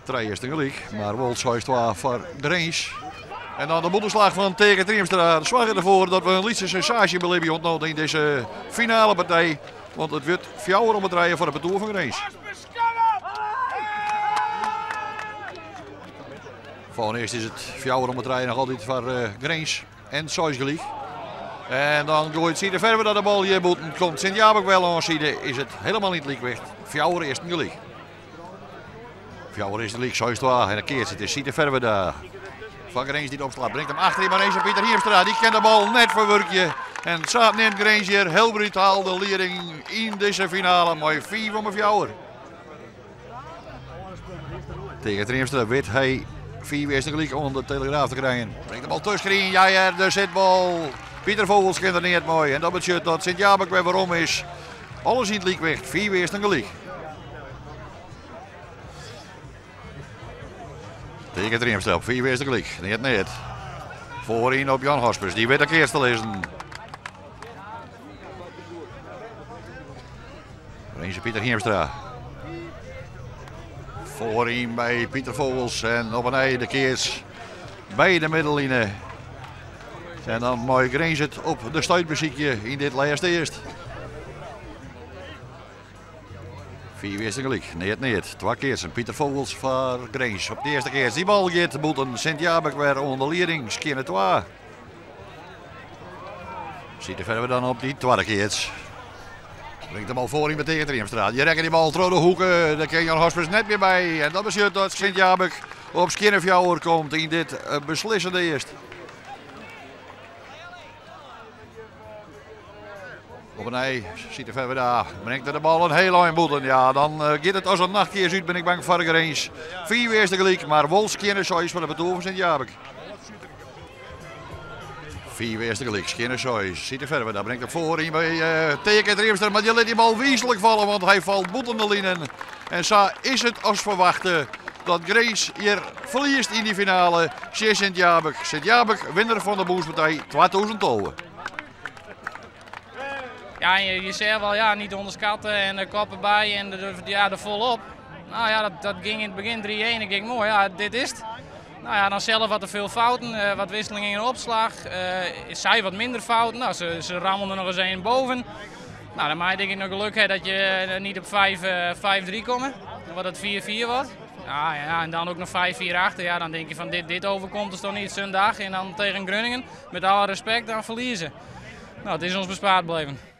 Trije earsten gelyk, mar wol 6-2 foar Grins. En dan de bûtenslach fan Teake Triemstra soarget derfoar dat we in lytse sensaasje belibje oant no yn dizze finale partij. Want it wurdt 4-3 foar it partoer fan Grins. Foar earst is it 4-3 noch altyd foar Grins en 6 gelyk. En dan goait Siede Ferwerda de bal hjir bûten. Komt Sint Jabik wel oan side, is it helemaal yn it lykwicht. 4 earsten gelyk. 4 earsten gelyk, 6-2. En dan keart it is Siede Ferwerda. Fan Grins dy't opslaat, bringt him achter mar eens Pieter Hiemstra. Dy kin de bal net ferwurkje. En sa nimt Grins hjir heel brutaal de lieding yn dizze finale mei 5-4. Teake Triemstra wit hy 5 earsten gelyk oan de telegraaf te krijen. Bringt de bal tusken, ja hear, de sitbal. Pieter Vogels kin der neat mei. En dat betsjut dat Sint Jabik wer werom is. Alles yn it lykwicht, 5 earsten gelyk. Teake Triemstra op 5 earsten gelyk. Neat neat. Foaryn op Jan Hospes, dy wit de keats te lizzen. Rinse Pieter Hiemstra. Foaryn by Pieter Vogels en op 'e nij de keats by de middelline. En dan mei Grins it op de stuit besykje yn dit lêste earst. 5 earsten gelyk, neat neat. 2 keatsen, Pieter Vogels foar Grins op de earste keats. Die bal giet bûten Sint Jabik wer oan de lieding, skjinne 2. Siet er verder dan op die tweede keats. Brengt de bal voor in bij Teake Triemstra. Die rekken die bal troch de hoeken. Daar kan Jan Hospes net meer bij. En dat betekent dat Sint Jabik op skjinne fjouwer komt in dit beslissende eerst. Op 'e nij siet er verder daar. Brengt er de bal in hiel ein bûten. Ja, dan giet it as in nachtkears út, bin ik bang foar Grins. 5 earste gelyk, mar wol skjinne 6 foar de partoer fan Sint Jabik. 5 earste gelyk, skjinne 6. Siet er verder, daar brengt er voor in by Teake Triemstra, mar dy lit die bal wiislik falle, want hy falt bûten de linen. En sa is it as ferwachte dat Grins hjir ferliest yn die finale tsjin Sint Jabik. Sint Jabik, winner fan de bûnspartij 2012. Ja, je zei wel, ja, niet onderschatten en de kop erbij en de, ja, er volop. Nou ja, dat ging in het begin 3-1. Ik denk, mooi, ja, dit is het. Nou ja, dan zelf wat te veel fouten, wat wisselingen in de opslag. Zij wat minder fouten, nou, ze rammelden nog eens één boven. Nou, dan maak je denk ik nog geluk hè, dat je niet op 5-3 komt, wat het 4-4 wordt. Nou ja, en dan ook nog 5-4 achter. Ja, dan denk je van dit overkomt ons toch niet zondag. En dan tegen Groningen, met alle respect, dan verliezen. Nou, het is ons bespaard gebleven.